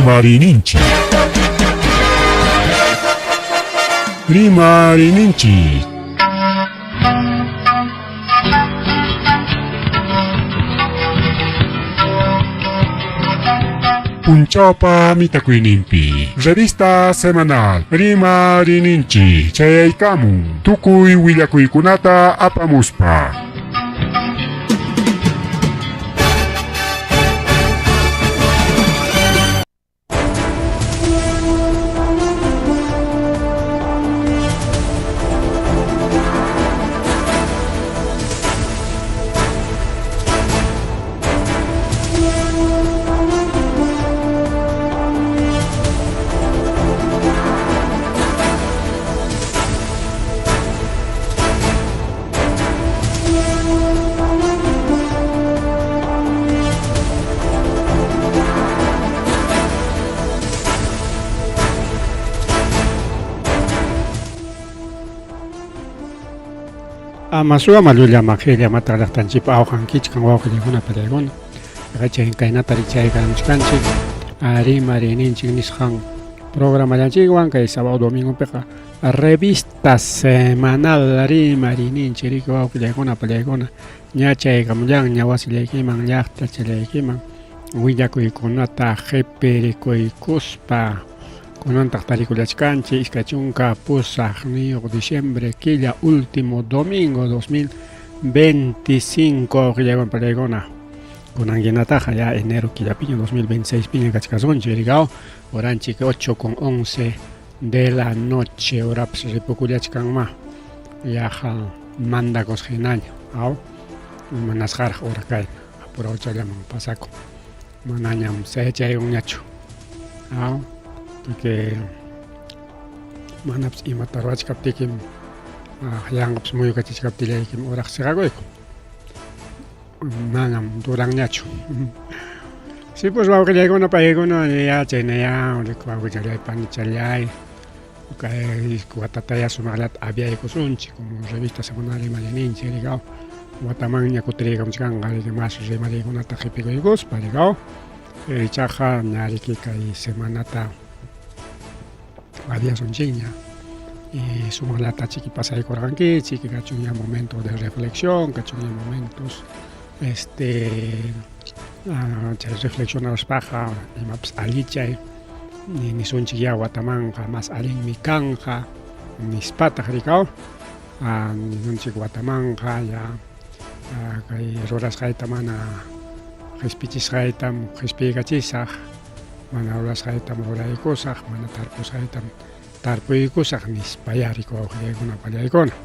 Rimariyninchik. Rimariyninchik. Punchawpa mitakuyninpi revista semanal Rimariyninchik chayaykamun tukuy willakuykunata apamuspa. Ama suama llulla maqilla mata llaqtanchikpa awqankichkan wawqillikuna pallaykuna chay kaynata richaykamuchkanchik rimariyninchik nisqan programallanchikwan kay sábado domingopiqa revista semanal rimariyninchik riki wawqillaykuna pallaykuna ña chaykamullanña wasillaykiman llaqtachallaykiman willakuykunata qipirikuykuspa kunantaq tarikullachkanchik 28 diciembre killa último domingo 2025 wawqillaykuna pallaykuna kunan hinataqa ya enero killapiña 2026 piña kachkasunchik rikaw horanchik 8 con 11 de la noche horapas ripukullachkanma yaqa mandakusqa hinaña aw imanasqaraq hora kayna apurawchallaman pasakun manañam sayachayunñachu aw porque manapas imata ruwachkaptiykim yanqapas muyukachichkaptillaykim horaq siqakuyku manam duranñachu sí pues wawqillaykuna paykuna ya chayna ya wawqichallay panichallay kay watataya sumaqllata aviaykusunchik como revista semanal rimariyninchik rikaw watamanña kutiriykamuchkanqa riki mas rimariykunata qhipikuykuspa rikaw ichaqa ña riki kay semanata aviasunchikña y sumaqllata chiki pasaykurqankichik kachun ya momento de reflexión kachun ya momentos este chay reflexionaruspaqa imapas allichay nisunchik ya watamanqa mas allinmi kanqa nispataq rikaw nisunchik watamanqa ya kay rurasqayta mana qhispichisqaytam qhispiykachisaq mana rurasqaytam ruraykusaq mana tarpusqaytam tarpuykusaq nispayá riku wawqillaykuna pallaykuna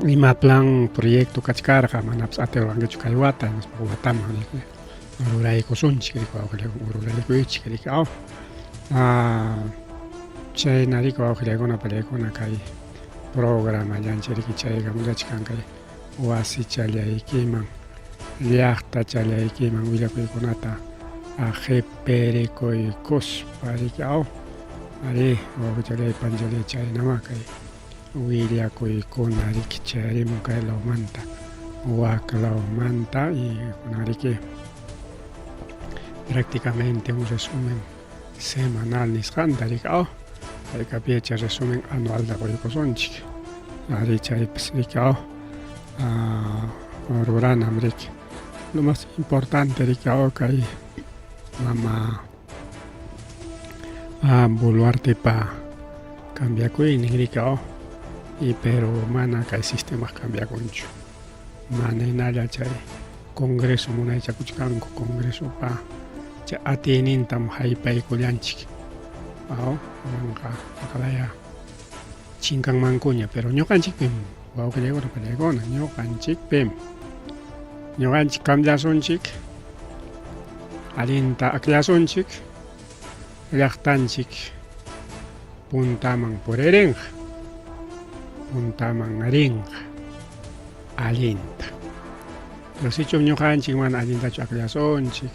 ima plan proyecto kachkarqa manapas atirqankichu kay wata nispa wataman ruraykusunchik riku wawqillaykuna ruraykuychik riki aw chayna riku wawqillaykuna pallaykuna kay programallanchik riki chaykamulachkan kay wasichallaykiman llaqtachallaykiman willakuykunata qhiperikuykuspa riki aw arí wawqichallay panchallay chaynamá kay willakuykuna riki chayarimun kay lawmanta wak lawmanta y kunan riki prácticamente un resumen semanal nisqanta riki aw haykapi chay resumen anualta quykusunchik arí chaypas riki aw ruranam riki lo más importante riki aw kay mama Boluartepa cambiakuynin riki aw y pero mana kay sistemaq cambiakunchu mana hinalla chay congreso munaychakuchkanku congresopa chay atiynintam haypaykullanchik aw kunanqa ojalaya chinkanmankuña pero ñuqanchikpim wawqillaykuna pallaykuna ñuqanchikpim ñuqanchik cambiasunchik allinta akllasunchik llaqtanchik puntaman puririnqa puntaman rinqa allinta pero sichum ñuqanchik mana allintachu akllasunchik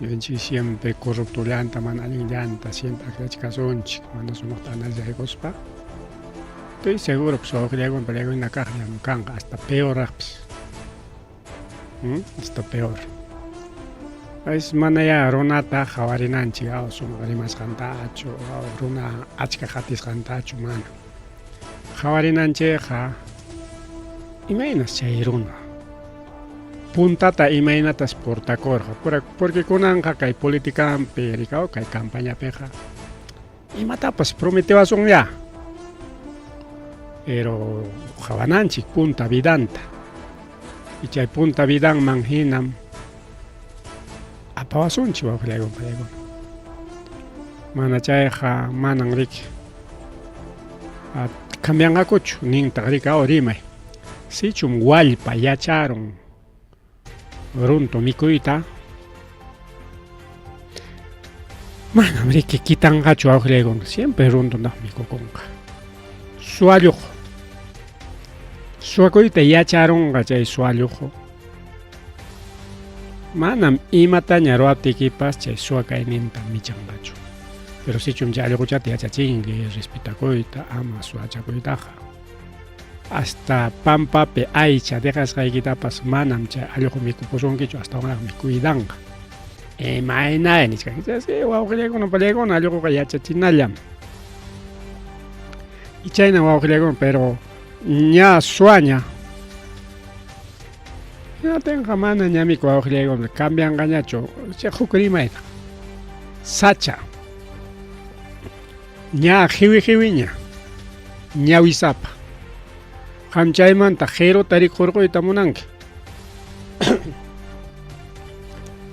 ñuqanchik siempre corruptollanta mana allinllanta siempre akllachkasunchik mana sumaqta analizaykuspa estoy seguro que wawqillaykuna pallaykuna kaqllam kanqa hasta peorraqpis. Hasta peor. A manayá runata qhawarinanchik aw sumaq rimasqantachu aw runa achka qatisqantachu mana. Qhawarinanchikqa imaynas chay runa. Puntata imaynatas portakurqa porque kunanqa kay politicanpi rikaw kay campañapiqa imatapas prometewasunyá. Pero qhawananchik punta vidanta. Y chay punta vidanman hinam apawasunchik wawqillaykuna pallaykuna. Mana chayqa manan riki cambianqakuchu nintaq riki aw rimay. Sichum wallpa yacharun runtu mikuyta manam riki kitanqachu wawqillaykuna siempre runtuntaq mikukunqa. Sualluq suwakuyta yacharunqa chay sualluq manam imataña ruwaptikipas chay suwa kayninta michanqachu. Pero sichum chay allquchata yachachinki respetakuyta ama suwachakuytaqa hasta pampapi aycha deqasqaykitapas manam chay allqu mikupusunkichu astawanraqmi cuidanqa. Imayna nichkanki chay wawqillaykuna pallaykuna allquqa yachachinallam. Y chayna wawqillaykuna pero ña suwaña Hinaptinqa mana ñamiku wawqillaykuna cambianqañachu chay huk rimayta. Sacha ña qiwi qiwiña ñawisapa qam chaymanta qiruta rikurquyta munanki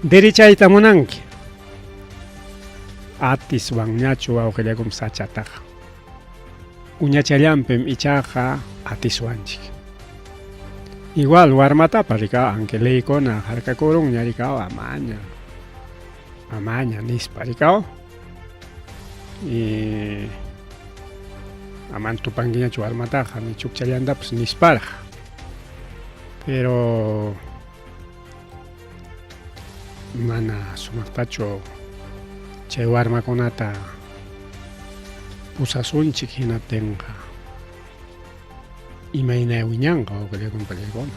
derechayta munanki atiswanñachu wawqillaykuna sachataqa uñachallanpim ichaqa atiswanchik igual warmatapa rika aunque leykuna harkakurunña rikaw amaña amaña nispa rikaw y aman tupankiñachu warmataqa ni chukchallantapas nisparaq pero mana sumaqtachu chay warmakunata pusasunchik hinaptinqa imayna wiñanqa wawqillaykuna pallaykuna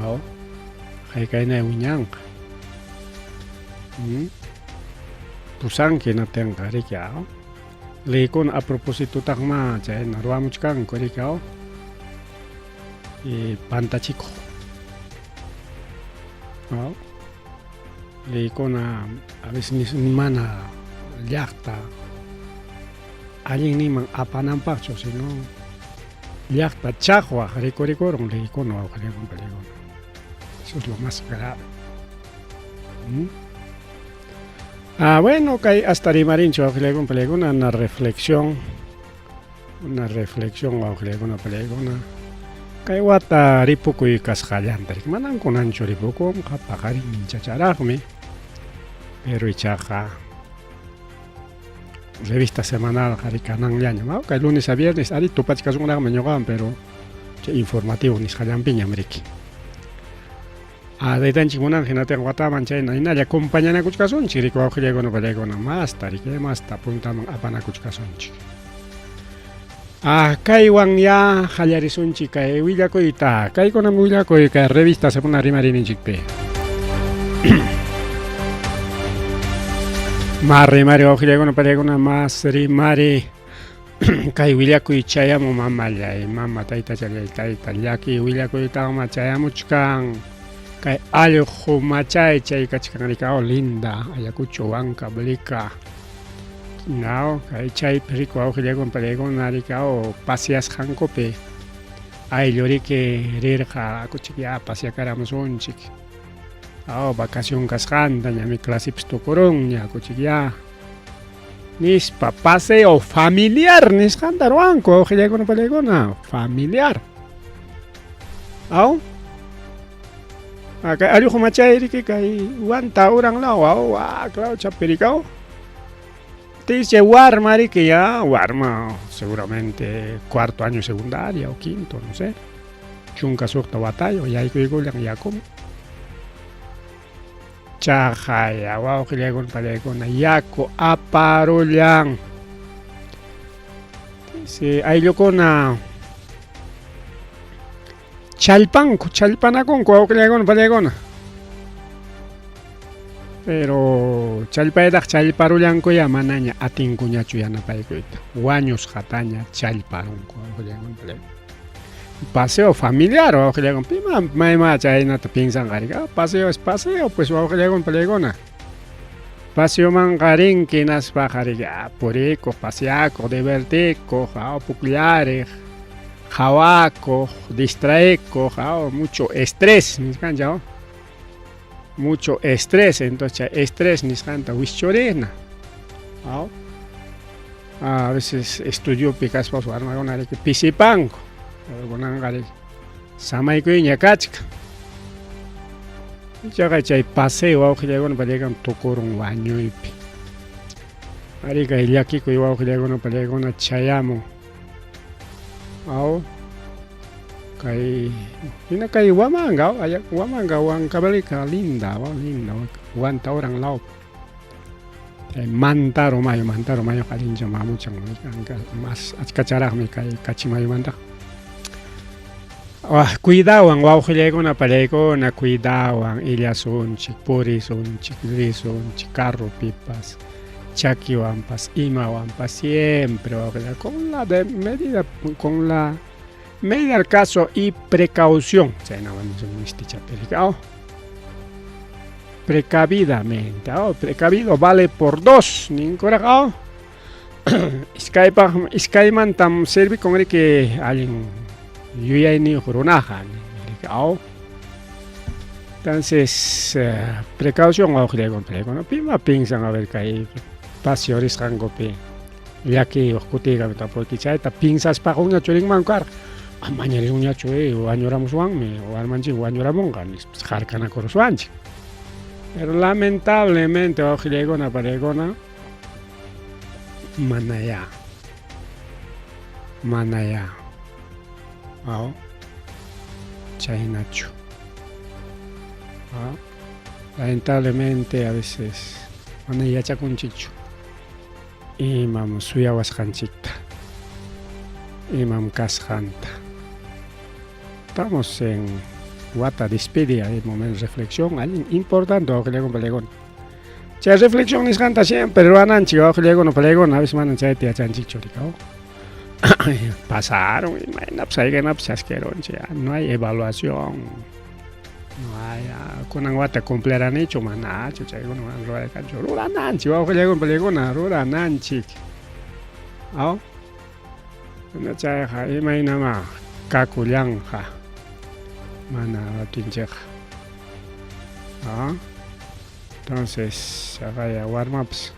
aw haykayna wiñanqa pusanki hinaptinqa riki aw leykuna a propositotaqma chayna ruwamuchkanku riki aw pantachikuq aw leykuna a veces mana llaqta allinninman apananpaqchu sino llaqta chaqwaq rikurikurun leykuna wawqillaykuna pallaykuna eso es lo más grave. Ah, bueno, kay hasta rimarinchu wawqillaykuna pallaykuna una reflexión una reflexión wawqillaykuna pallaykuna kay wata ripukuy kasqallanta manan kunanchu ripukunqa paqarin minchacharaqmi pero ichaqa revista semanal qari kananllañam aw kay lunes a viernes ari tupachkasunraqmi ñuqawan pero chay informativo nisqallanpiñam riki ah taytanchik munan hinaptin wataman chayna hinalla acompañanakuchkasunchik riki wawqillaykuna pallaykuna masta riki masta puntaman apanakuchkasunchik ah kaywan ya qallarisunchik kay willakuyta kaykunam willakuy kay revista semana rimariyninchikpi Mas rimari wawqillaykuna pallaykuna mas rimari kay willakuy chayamu mamallay mama taytachallay tayta llaki willakuytaqma chayamuchkan kay allqu machay chay kachkan rikaw Linda Ayacucho Huancavelica naw kay chaypi riku wawqillaykuna pallaykuna rikaw pasiasqankupi ayllu riki rirqa akuchik ya pasiakaramusunchik aw vacación kasqanta ñami clasepis tukurunña akuchik ya nispa paseo familiar nisqanta ruwanku wawqillaykuna pallaykuna familiar aw kay allqu machay riki kay wanta uran law aw claro chapirikaw Dice warma riki ya warma seguramente cuarto año secundaria o quinto no sé chunka suqta watayo yaykuykullan yakuman chaqaya wawqillaykuna pallaykuna yaku aparullan si ayllukuna challpanku challpanakunku wawqillaykuna pallaykuna. Pero challpaytaq challparullankuya manaña atinkuñachu yanapaykuyta. Wañusqataña challparunku. Paseo familiar wawqillakuna pima mayma chaynata piensanqa ah, paseo es paseo pues wawqillakuna palaykuna. Paseomanqa rinki hinaspaqa riki ah, purikuq, paseakuq, divertikuq, ah, pukllariq, qhawakuq, distraekuq, ah, mucho estrés nisqanchik, ah. Mucho estrés, entonces chay estrés nisqanta wischurina. Ah, a veces estudiopi kaspapas warmakuna riki pisipanku, pero kunanqa riki samaykuyña kachkan. Ichaqa chay paseo wawqillaykuna pallaykuna tukurun wañuypi. Ari kay llakikuy wawqillaykuna pallaykuna chayamun. Aw kay hina kay Huamanga, allá Huamanga, Huancavelica, linda, linda, Huantauran law. Chay Mantaro mayu, Mantaro mayu allincha mamuchan, mas achkacharaqmi kay Kachi mayumantaqa. Ah, cuidawan wawqillaykuna pallaykuna, cuidawan illasunchik, purisunchik, risunchik, carropipas, chakiwanpas, imawanpas, siempre wawqillay, con la de medida, con la medida al caso y precaución, chaynawan mistichapi oh. Precavidamente, oh, precavido vale por dos, ninkuraq, oh. Iskaypaq iskaymantam servikun riki allin yuyayniyuq runaqa riki aw. Entonces, precaución wawqillaykuna paykuna pima piensan a ver kay paseo risqankupi llakiyuq kutiykamita porque chayta piensaspaqa churinman karqa amaña risunñachu wañuramuswanmi warmanchik wañuramunqa nispa harkanakuruswanchik. Pero lamentablemente wawqillaykuna paykuna manayá manayá aw chaynachu. Lamentablemente a veces mana yachakunchikchu imam suyawasqanchikta, imam kasqanta. Estamos en wata despedida, hay momento de reflexión, allin importante wawqillaykuna pallaykuna. Chay reflexión nisqanta siempre ruwananchik wawqillaykuna pallaykuna, a veces mana chayta yachanchikchu rikaw. Pasaron, imaynapas haykanapas chasqueronchik, no hay evaluación. No hay, kunan wata cumpliranichu, manachu, chaykuna mana ruraykanchu. Rurananchik wawqillaykuna pallaykuna, rurananchik. Aw? Chayqa imaynamá kakullanqa mana rutinchikqa. Entonces, chaqaya warmapas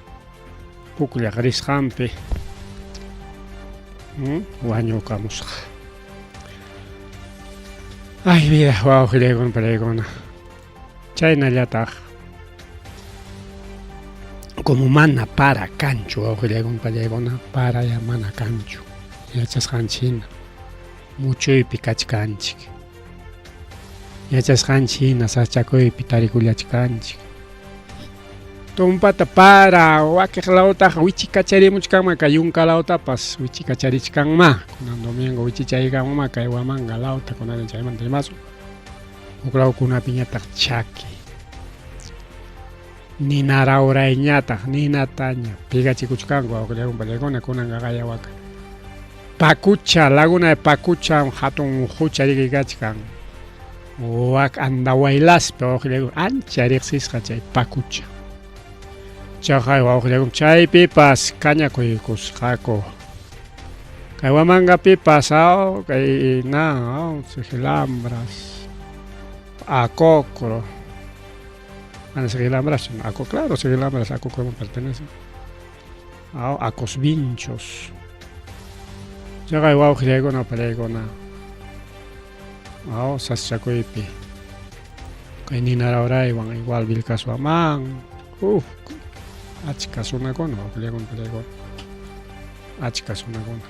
pukllaq risqanpi wañukamusqa. Ay vida, wawqillaykuna palaykuna. Chaynallataq como mana para kanchu wawqillaykuna pallaykuna paraya mana kanchu yachasqanchik hina muchuypi kachkanchik yachasqanchik hina sachakuypi tarikullachkanchik tumpata para wakiq lawtaqa wichikacharimuchkanman kay yunka lawtapas wichikacharichkanma kunan domingo wichichaykanma kay Huamanga lawta kunan chaymanta rimasun. Huk lawkunapiñataq chaki. Nina rawrayñataq ninataña pegachikuchkanku wawqillaykuna pallaykuna kunanqa qayawaka. Pacucha, laguna de Pacucha hatun hucha riki kachkan. Wak Andahuaylaspi wawqillaykuna ancha riqsisqa chay Pacucha. Chaqay wawqillaykuna chaypipas kañakuykusqaku. Kay Huamangapipas aw kay na aw Sijilambras, Acocro. Mana Sijilambras, Aco, claro, Sijilambras, Acocroman pertenece. Aw, Acosvinchos. Chaqay wawqillaykuna palaykuna. Aw, sasachakuypi. Kay ninarawraywan igual Vilcashuamán. Uf, achka runakuna wawqillaykuna palaykuna. Achka runakuna.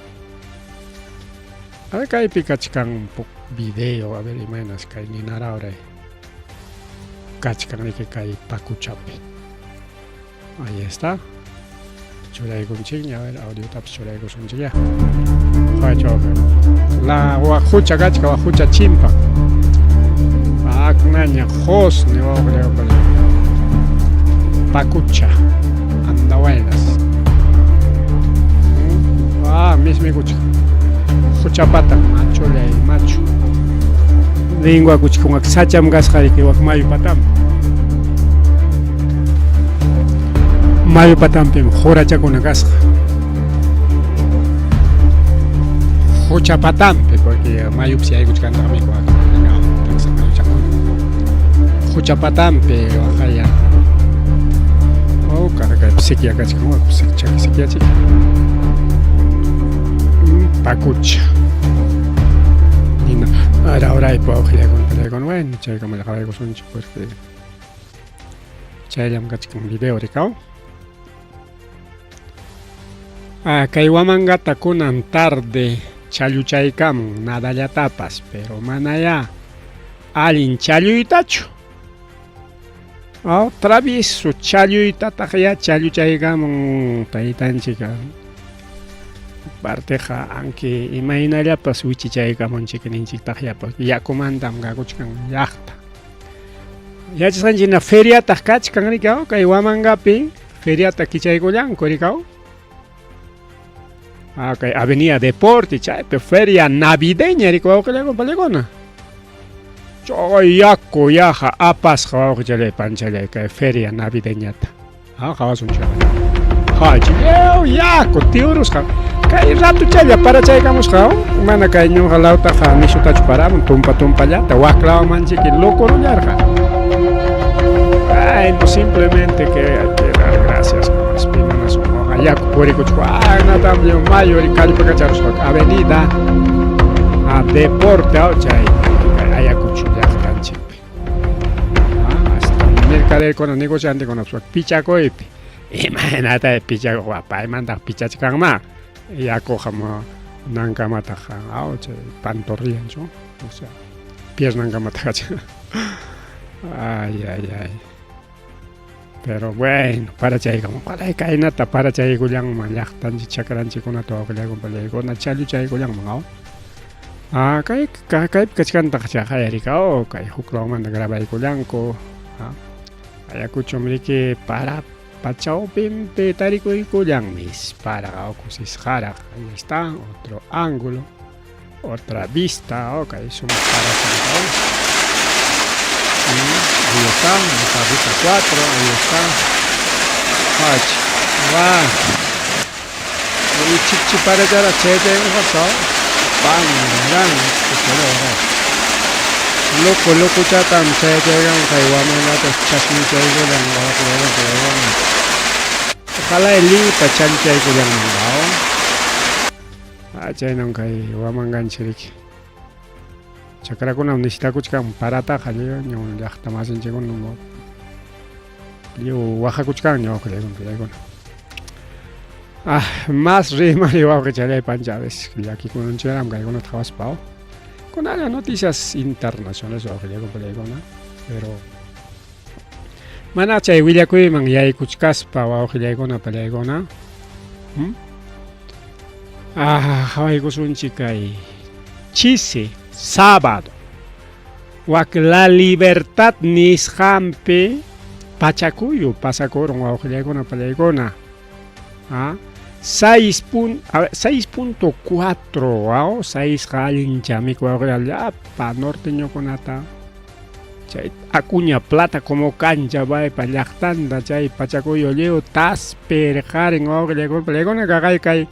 A ver, kaypi kachkan video, a ver imaynas kay ninarawray kachkan riki kay Pacuchapi. Ahí está. Churaykunchikña, a ver, audiotapas churaykusunchik ya. La wajucha kachka, wajucha chimpa. Aknaña qusni wawqillaykuna. Pacucha, Andahuaylas. Ah, mismikuchka. Quchapata machullay machu. Lingua kuchka sacham kasqa riki wak mayu patampi. Mayu patampim qurachakuna kasqa. Qucha patampi, porque mayupi yaykuchkantaqmi wak taksa mayuchakuna. Qucha patampi waqaya. Oh, kay sikya kachkan wak chaki sikyachik. Pacucha. Nina rawraypi wawqillakuna palaykuna bueno chaykamalla qawaykusunchik porque chayllam kachkan video rikaw. Ah, kay Huamangata kunan tarde challuchaykamun nadallatapas, pero manayá allin challuytachu. Oh, travieso challuytataq ya challuchaykamun taytanchik. Parteqa anki imaynallapas wichichaykamunchik ninchiktaq yapas yakumantam kakuchkan llaqta. Yachasqanchik feriataq kachkan rikaw kay Huamangapi feriata kichaykullanku rikaw. Ah, kay Avenida Deporte chaypi feria navideña rikaw wawqillakuna pallakuna. Chay yaku yaqa apasqa wawqichalay panchalay kay feria navideñata. Ah, qawasunchik. Hachi, yaku tiurusqa. Kay ratuchalla parachaykamusqa, mana kay ñuqa lawtaqa nishutachu paramun tumpa tumpallata waklawamanchiki locorullarqa. Ay, no simplemente que hay que dar gracias nomás, pimana sunquqa yaku purikuchku anatam mayu kallpakacharusqa avenida a Deporte chay Ayacucho llaqtanchikpi. Ah, hasta mercaderkuna negociantekuna pichakuypi imaynata pichakuq paymantaq pichachkanma yakuqa nankamataq aw chay pantorrillanchu o sea piernankamataq kachkan. Ay, ay, ay. Pero bueno, parachaykamun. Ojalá kaynata parachaykullanman llaqtanchik chakranchikkunata wawqillakuna pallaykuna challuchaykullanman aw. Ah, kay kaypi kachkantaq chaqay rikaw kay huk lawmanta grabaykullanku. Ah, Ayacuchom riki para pachawpinpi tarikuykullanmi para kusisqaraq. Ahí está, otro ángulo, otra vista, ok, sumaq parachan. Ahí está, la ruta 4, ahí está. Ach, va. Chipchi parachara chay pan, gran, Loco, loco chatam chay chaygan kay Huamangata chasmichaykullan wawqillakuna. Ojalá lliwta challuchaykullanman Ah, chaynam kay Huamanganchik riki. Chakrakunam necesitakuchkan parataqa lliw llaqta masinchikkuna lliw waqakuchkanña wawqillakuna. Ah, más rimari wawqichalay pancha a veces llakikunanchikram kaykunata qhawaspa. Kunalla noticias internacionales wawqillakuna pero mana chay willakuyman yaykuchkaspa wawqillaykuna pallaykuna. Ah, qhawaykusunchik kay chisi sábado wak La Libertad nisqanpi pachakuyu pasakurun wawqillaykuna pallaykuna. Ah, 6.4 wow, 6 allin chamiku wawqilla llapa norteñokunata chay Acuña Plata como cancha paypa llaqtanta chay pachakuyu lliw taspirqarin wawqillaykuna pallaykuna kaqay kay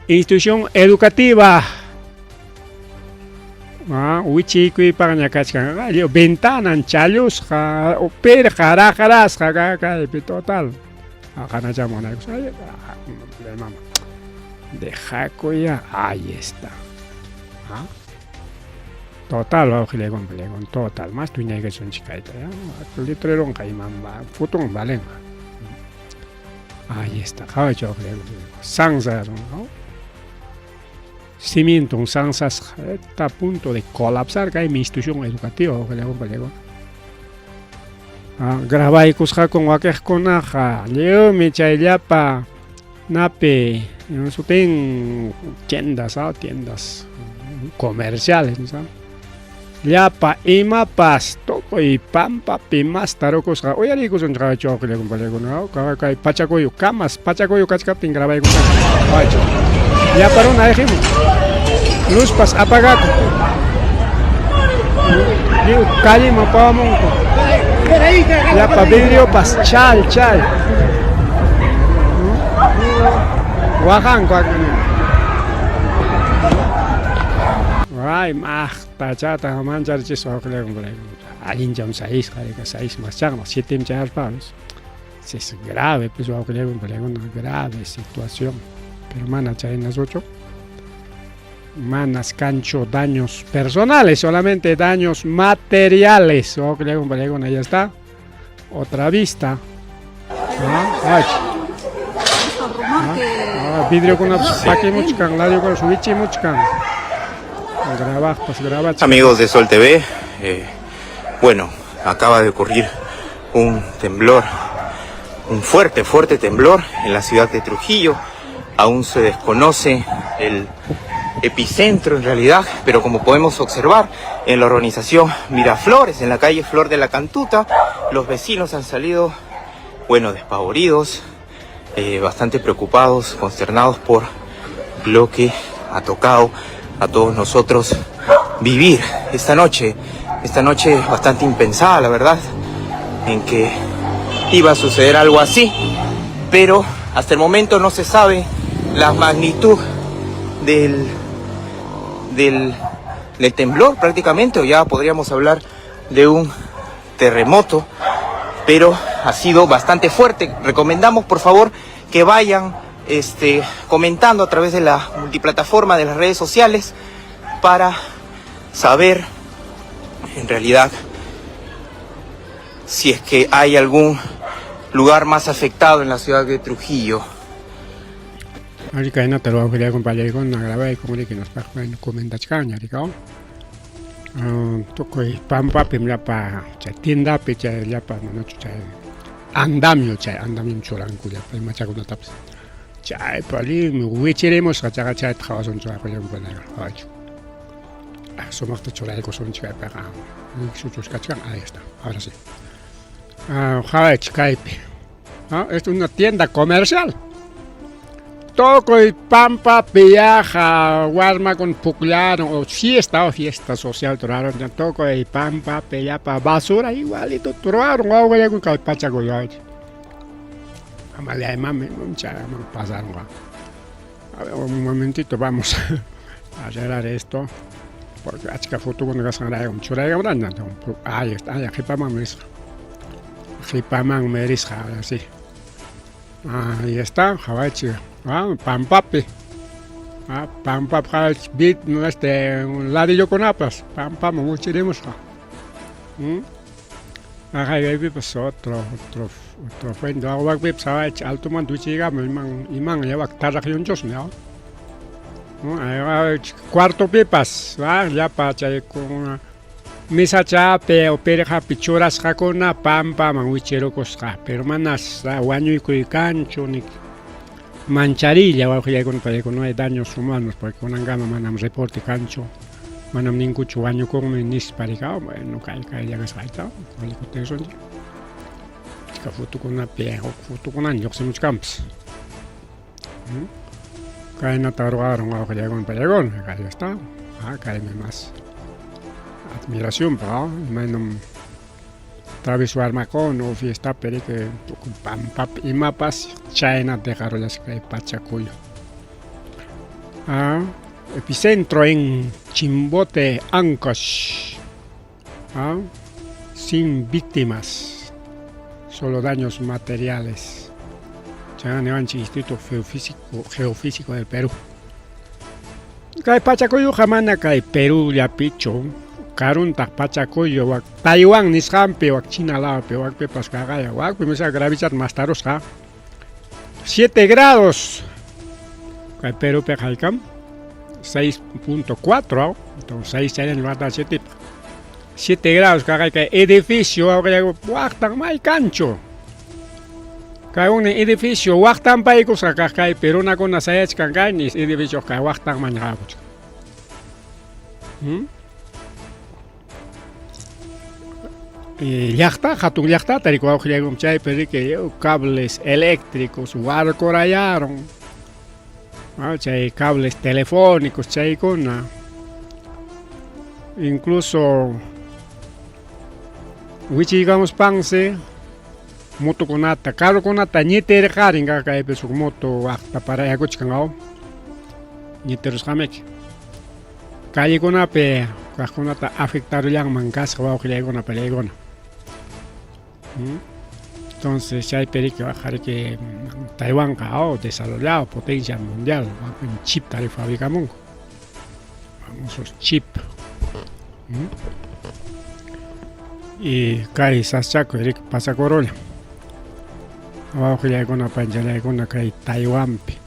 institución educativa. Ah, wichiykuypaqña kachkan lliw ventanan challusqa pirqa raqrasqa kaypi total. Qanachaman munaykus mama dejakuya ahí está. Ah. Total wawqillaykuna pallaykuna total más tuñaykasunchik kayta ya letreronqa imam foton valenqa. Ahí está qhawaychik wawqillaykuna sansa ¿no? Cimienton sansasqa está a punto de colapsar kay mi institución educativa wawqillaykuna pallaykuna. Ah, grabaykusqakun wakiqkunaqa lliwmi chayllapa napi sutin tiendas, ah, tiendas comerciales, ¿no? Llapa imapas tukuy pampapi mastarukusqa uyariykusun chaychu wawqillakuna panikuna kay pachakuyu kamas pachakuyu kachkaptin grabaykusqa qawaychu llapa runa ayqimun luzpas apagakun lliw calleman pawamunku llapa vidriopas chal chal waqanku ay maq Pachata mancharichispa waqllaykun allincham seisqa rika seis maschaqna sietem chayarpa es grave pues wawqillaykuna palaykuna grave situación pero mana chaynazuchu manas kanchu daños personales solamente daños materiales wawqillaykuna palaykuna ya está otra vista ¿no? Ah, vidriokunapas pakimuchkan, ladiokunapas wichimuchkan. Grabajpas, grabachkan. Amigos de Sol TV, bueno, acaba de ocurrir un temblor, un fuerte, fuerte temblor en la ciudad de Trujillo. Aún se desconoce el epicentro en realidad, pero como podemos observar en la urbanización Miraflores, en la calle Flor de la Cantuta, los vecinos han salido, bueno, despavoridos, bastante preocupados, consternados por lo que ha tocado a todos nosotros vivir esta noche, esta noche bastante impensada, la verdad, en que iba a suceder algo así, pero hasta el momento no se sabe la magnitud del temblor prácticamente, o ya podríamos hablar de un terremoto, pero ha sido bastante fuerte. Recomendamos por favor que vayan comentando a través de la multiplataforma de las redes sociales para saber en realidad si es que hay algún lugar más afectado en la ciudad de Trujillo. Ari kaynata ruwawqillaykuna pallaykuna grabayku riki nispa comentachkanña rikaw. Tukuy pampapim llapa chay tiendapi chay llapa manachu chay andamio chay andamio churanku llapa imachakunatapas. Chaypa lliwmi wichirimusqa chaqa chayta qhawasunchik wawqillaykuna. Sumaqta churaykusunchik kaypiqa. Suchus kachkan, ahí está, ahora sí. Qhawaychik kaypi. Es una tienda comercial. Tukuy pampapi yaqa warmakuna pukllaron o fiesta o fiesta social turaron tukuy pampapi llapa basura igualito turaron wawqillaykuna kay pachakuy. Mami pasaron. A ver, un momentito vamos a arreglar esto porque achka fotokuna kasqanraykum churaykamurani. Ahí está, ahí qhipamanmi risqa. Qhipamanmi risqa, ahora sí. Ahí está, qhawaychik. Pampapi. Pampapi qhawaychik bit este ladrillokunapas pampaman wichirimusqa. Kaypipas otro otro otro fuente wakpipas qhawaychik altomanta wichiykamun iman iman wak tarraqyunchusmi. Cuartopipas llapa chaykuna misachapi o pirqapi churasqakuna pampaman wichirukusqa pero manas wañuykuy kanchu ni mancharilla wawqillaykuna paykuna no hay daños humanos porque kunankama manam reporte kanchu manam ninkuchu wañukunmi nispa rika bueno kay kaylla kasqayta kutinsunchik achka fotokunapi huk fotokunaña lluqsimuchkanpas. Kaynata ruwaron wawqillaykuna paykuna kay está kaymi más admiración pa imaynam travieso warmakuna o fiestapi riki tukuy pampapi imapas chaynata dejarullasqa kay Pachacuyo. Epicentro en Chimbote, Ancash. Sin víctimas, solo daños materiales. Chayman Instituto Geofísico del Perú. Kay Pachacuyuqa mana kay Perú llapichu karuntaq Pachacuyo wak Taiwán nisqanpi wak China lawpi wakpipas kaqaya wakpi misa gravichata mastarusqa 7 grados kay Perúpiqa haykam 6.4 entonces 6 chayllaña wata 7 7 grados kaqay kay edificio waqtan may kanchu kay uni edificio waqtanpaykusqa kaq kaypi runakuna sayachkan kayni edificio kay waqtanman ñaqakuchkan. Llaqta, hatun llaqtata riki wawqillaykum chaypi riki cables eléctricos warkurayarun. Chay cables telefónicos chaykuna. Incluso wichiykamuspansi motokunata, carrokunata ñitirqarin kaypi suk moto waqta parayakuchkan aw. Ñitirusqamiki. Callekunapi kaqkunata afectarullanman kasqa wawqillaykuna palaykuna. Entonces chaypi riki riki Taiwanqa oh, desarrollado potencia mundial, chip tari fabricamunku. Famosos chip. Y kay saschakuy riki pasakurulla. Wawqillaykuna panchallaykuna kay Taiwanpi.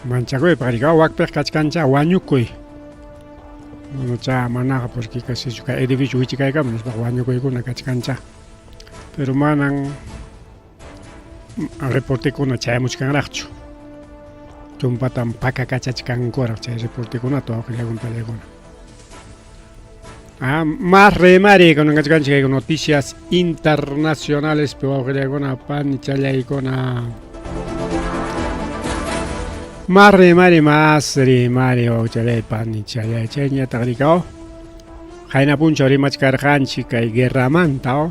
Manchakuypaq riki, wakpiq kachkancha wañukuy. Manacha manaqa porque casi kay edificio wichikaykamun nispa wañukuykuna kachkancha. Pero manan reportekuna chayamuchkanraqchu. Tumpatan pakakachachkankuraq chay reportekunata wawqillaykuna pallaykuna. Ah, más remari con kachkanchik noticias internacionales wawqillaykuna panichallaykuna. Más rimari, más rimari, wawchallay panichallay chayñataq rikaw. Qayna punchaw rimachkarqanchik kay guerramanta.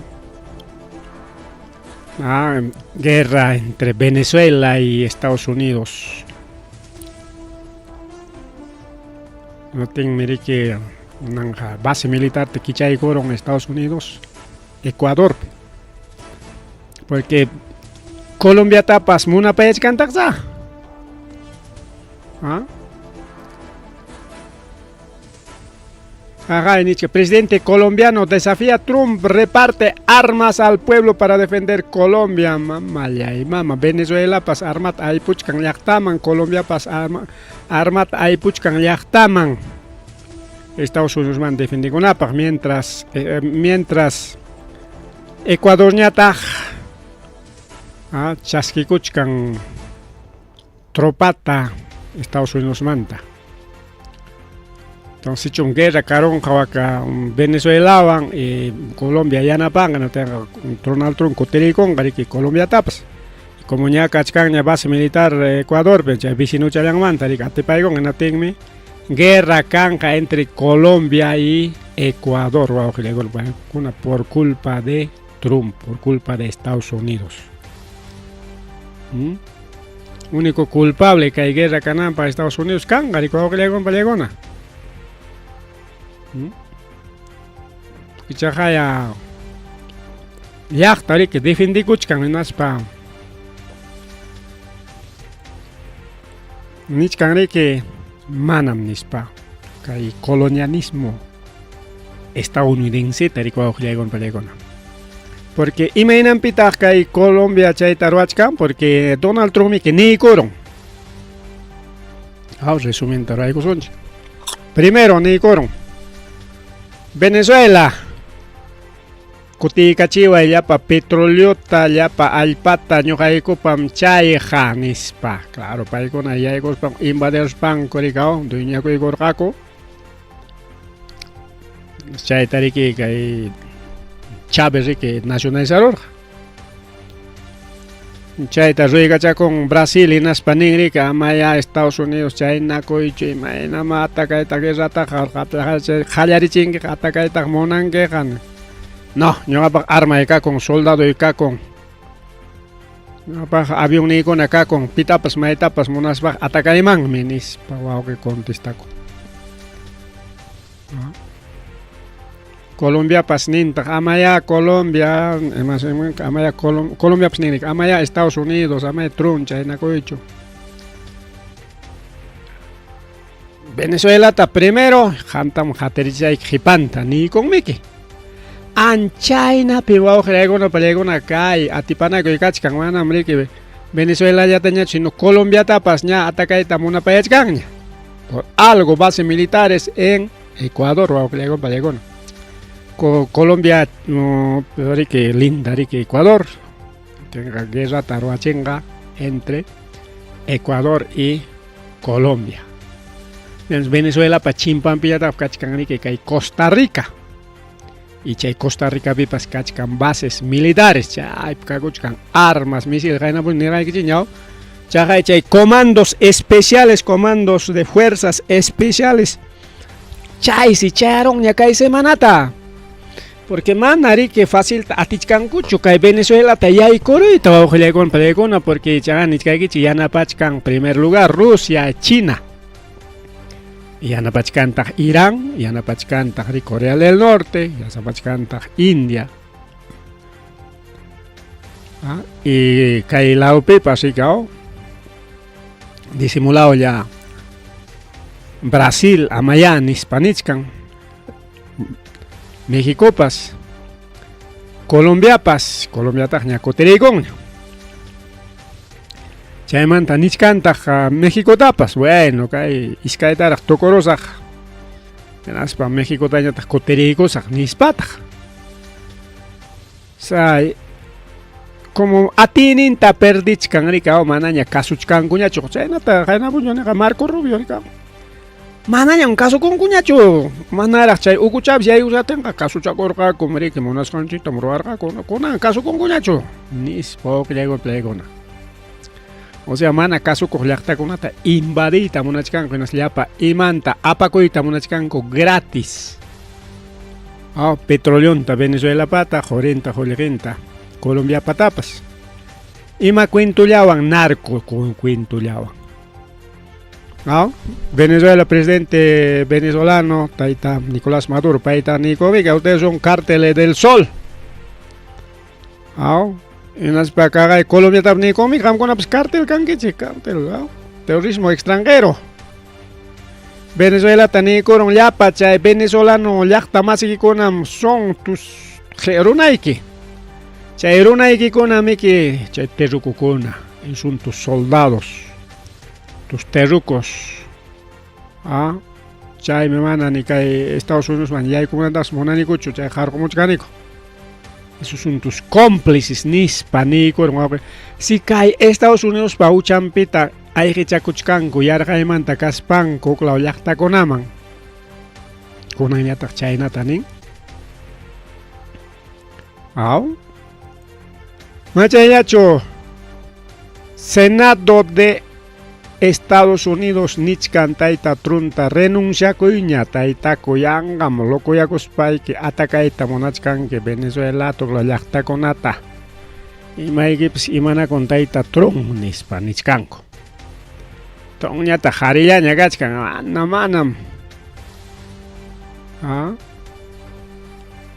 Ah, guerra entre Venezuela y Estados Unidos. No riki nanja base militar te kichaykurun Estados Unidos, Ecuador. Porque Colombia tapas munapayachkantaqsa. ¿Ah? Ajá, Nietzsche, presidente colombiano desafía a Trump, reparte armas al pueblo para defender Colombia. Mama, y mama, Venezuela pas armat aypuchkan llaqtaman, Colombia pas arma, armat aypuchkan llaqtaman. Estados Unidos man defendikunapaq mientras mientras Ecuadorñataq chaskikuchkan tropata Estados Unidos manta. Entonces, sichum guerra karunqa waka Venezuelawan y Colombia yanapanqa natinqa Donald Trump kutirikunqa riki Colombiatapas. Como ña kachkanña base militar Ecuador, chay vecinuchallanmanta riki atipaykunqa natinmi guerra kanqa entre Colombia y Ecuador, wawqillaykuna por culpa de Trump, por culpa de Estados Unidos. Único culpable que hay guerra kananpaq Estados Unidos kanqa riki wawqillaykuna pallaykuna. Ichaqa llaqta riki defendikuchkan hinaspa nichkan riki manam nispa kay colonialismo estadounidense riki wawqillaykuna pallaykuna. Porque imaynanpitaq kay Colombia chayta ruwachkan porque Donald Trump que niykurun. Ah, resumen ruwaykusunchik. Primero niykurun. Venezuela kutiykachiway llapa petroleota, llapa allpata ñuqaykupam chayqa nispa. Claro, paykuna yaykuspan invadiruspanku rikaw dueñakuykurqaku. Chayta riki kay Chávez riki nacionalizarurqa. Chayta ruykachakun Brasil hinaspa nin riki amaya Estados Unidos chaynakuychu imaynama atakayta guerrataqa qallarichinkiqa atakaytaqa munankiqa. No, ñuqapaq armay kakun, soldadoy kakun. Ñuqapaq avionniykuna kakun, pitapas maytapas munaspaqa atakaymanmi nispa wawqi contestakun. Colombiapas nintaq amaya Colombia, amaya Colombiapas nin amaya Estados Unidos, amaya Trump chaynakuychu. Venezuelata primero, qamtam hatarichisayki qhipanta niykunmiki. Anchaynapi wawqillaykuna pallaykuna kay atipanakuy kachkan manam riki Venezuelallatañachu sino Colombiatapas ña atakayta munapayachkanña. Por algo bases militares en Ecuador wawqillaykuna pallaykuna. Colombia no, riki linda riki Ecuador. Tenga guerra ruwachinqa entre Ecuador y Colombia. Venezuela pa chimpanpillataq kachkan riki kay Costa Rica. Y chay Costa Ricapipas kachkan bases militares, chaypi kakuchkan armas, misiles, qaynapuni nirqaykichik ñaw. Chaqay chay comandos especiales, comandos de fuerzas especiales, chaysi chayarunña kay semanata. Porque mana riki facilta atichkankuchu kay Venezuelata yaykuruyta wawqillaykuna pallaykuna, porque chaqa nichkaykichik yanapachkan primer lugar Rusia, China. Yanapachkantaq Irán, yanapachkantaq ri Corea del Norte, yanapachkantaq India. Ah, y kay lawpipas rikaw disimulado ya Brasil amayá nispa nichkan. Méxicopas, Colombiapas, Colombiataqña kutiriykunña. Chaymanta nichkantaq Méxicotapas, bueno, kay iskaytaraq tukurusaq. Hinaspa Méxicotañataq kutiriykusaq nispataq. Say como atiyninta perdichkan rikaw manaña kasuchkankuñachu. Chaynata qayna niqa Marco Rubio rikaw. Manañam kasukunkuñachu. Manaraq chay Hugo Chávez yaykushatinqa kasuchakurqaku riki munasqanchiktam ruwarqaku. Kunan kasukunkuñachu nispa wawqillaykuna playkuna. O sea, mana kasukuq llaqtakunata invadiyta munachkanku hinaspa llapa imanta apakuyta munachkanku gratis. Oh, petroleonta Venezuelapata, qurinta, qullqinta, Colombiapatapas. Ima cuentollawan narco cuentollawan. ¿No? Venezuela, presidente venezolano, taita Nicolás Maduro, paita Nico Viga, ustedes son cárteles del sol. ¿No? Hinaspa kaqay Colombia Nico qamkunapas cártel kankichik, cártel, ¿no? Terrorismo extranjero. Venezuela niykurun llapa chay venezolano llaqta masikikunam son tus runayki. Chay runaykikuna miki chay terrucukuna, son tus soldados, tus terrucos. Ah, chaymi mana ni kay Estados Unidos man yaykumunantapas munanikuchu chay qarqumuchkaniku. Esos son tus cómplices nispa niykurun wawqi. Si kay Estados Unidos pa huchampita ayqichakuchkanku yarqaymanta kaspanku huklaw llaqtakunaman. Kunanñataq chaynata nin. Aw. Machayllachu Senado de Estados Unidos nichkan tayta Trumpa renunciakuyña taytaku yanqam locoyakuspayki atakayta munachkanki Venezuela tuqla llaqtakunata. Imaykipas imanakun tayta Trump nispa nichkanku. Trumpñataq qharillaña kachkan, mana manam. Ah?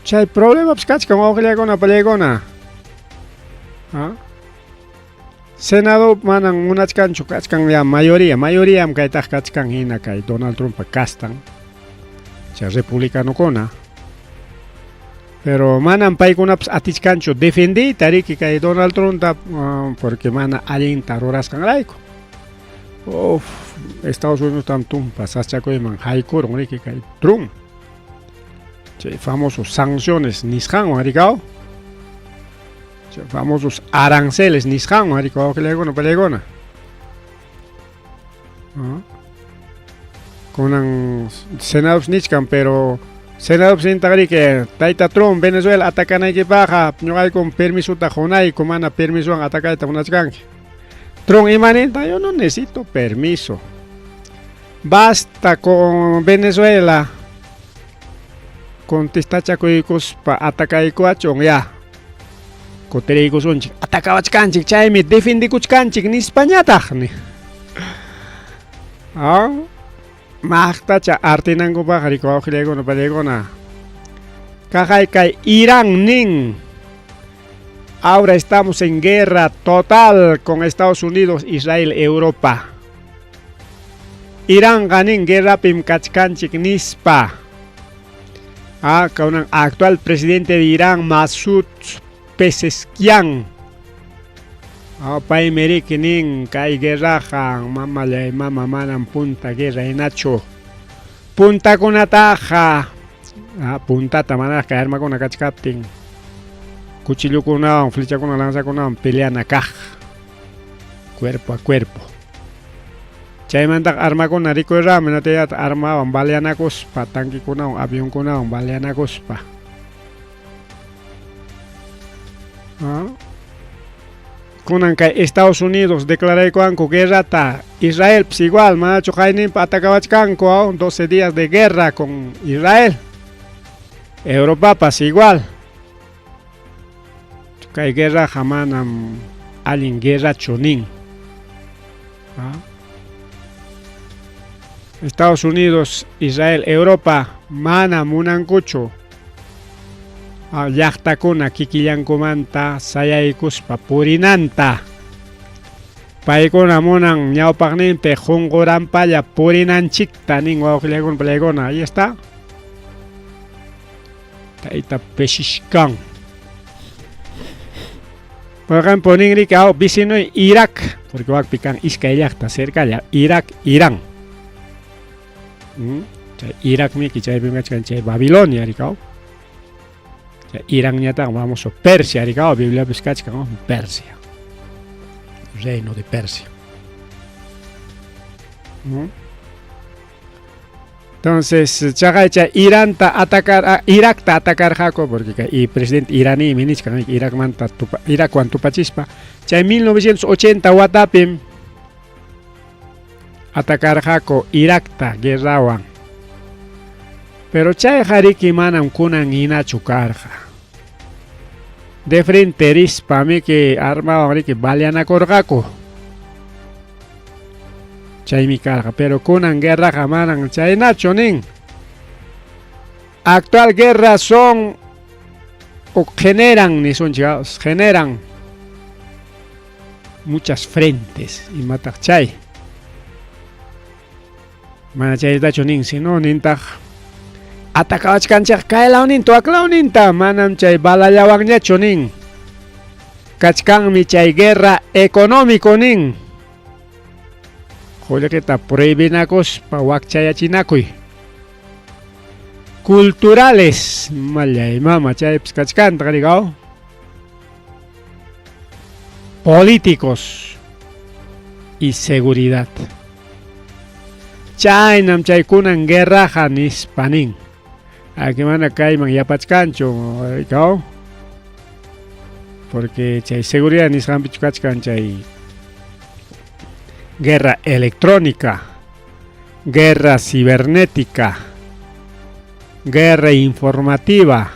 Chay problemapas kachkan wawqillaykuna pallaykuna. Ah? Senado manan munachkanchu kachkan ya mayoría, mayoríam kaytaq kachkan hina kay Donald Trumpa kastan. Chay republicanokuna. Pero manam paykunapas atichkanchu defendiyta riki kay Donald Trumpta porque mana allinta rurasqanrayku. Uf, Estados Unidos tam tumpa sasachakuyman haykurun riki kay Trump. Chay famosos sanciones nisqanwan rikaw. Chay famosos aranceles nisqanwan rikaw wawqillaykuna pallaykuna. Kunan Senado nichkan pero Senado nintaq riki tayta Trump Venezuela atakanaykipaqqa ñuqaykum permisota qunayku mana permisowan atakayta munachkanki. Trump ima ninta yo no necesito permiso. Basta con Venezuela contestachakuykuspa atakaykuwachun ya. Kutiriykusunchik atakawachkanchik chaymi defendikuchkanchik nispañataq ni. Ah, maqtacha artinankupaq riki wawqillaykuna pallaykuna. Kaqay kay Irán nin. Ahora estamos en guerra total con Estados Unidos, Israel, Europa. Irán nin guerrapim kachkanchik nispa. Ah, con actual presidente de Irán, Masoud Pezeshkian. Ah, paymi riki nin kay guerraqa mamallay mama manam punta guerra hinachu. Puntakunataqa ah, puntata manaraq kay armakuna kachkaptin cuchillukunawan, flechakuna, lanzakunawan peleana kaq cuerpo a cuerpo. Chaymantaqa armakuna rikuyrami natayata armawan baleanakuspa, tanquekunawan, avionkunawan baleanakuspa. ¿Ah? Kunan kay Estados Unidos declaraykuwanku guerrata, Israel pues igual, manachu qayninpa atacawachkanku, 12 días de guerra con Israel. Europapas igual. Kay guerraqa manam allin guerrachu nin. ¿Ah? Estados Unidos, Israel, Europa mana munankuchu llaqtakuna kikillankumanta sayaykuspa purinanta. Paykuna munan ñawpaqninpi qunquranpalla purinanchikta nin wawqillaykuna palaykuna. Ahí está. Tayta Peshishkan. Por ejemplo, ninriki vecino Irak, porque wakpi kan iskay llaqta cercalla, Irak, Irán. Chay Irak miki chaypim kachkan chay Babilonia rikaw. Chay Irán ñataq vamos a Persia rikaw, Bibliapis kachkan Persia. Reino de Persia. Entonces, chaqay chay Iranta atacar, Irakta atacarqaku porque y presidente iraní nichkan Irakmanta tupa, Irakwan tupachispa chay 1980 watapim atacarqaku Irakta guerrawan. Pero chayqa riki manam kunan hinachu karqa. De frente rispa miki armawan riki baleanakurqaku. Chaymi karqa, pero kunan guerraqa manan chaynachu nin. Actual guerra son o generan, nisunchik, generan muchas frentes imataq chay. Mana chaytachu nin, sino nintaq atacawachkanchik kay lawninta wak lawninta, manam chay balallawanñachu nin. Kachkanmi chay guerra económico nin. Qullqita prohibinakuspa wakchayachinakuy. Culturales, mallay mama chaypis kachkantaq rikaw. Políticos y seguridad. Chaynam chaykunan guerraja nispa nin. Aki mana kayman yapachkanchu rikaw. Porque chay seguridad nisqanpichu kachkan chay guerra electrónica, guerra cibernética, guerra informativa,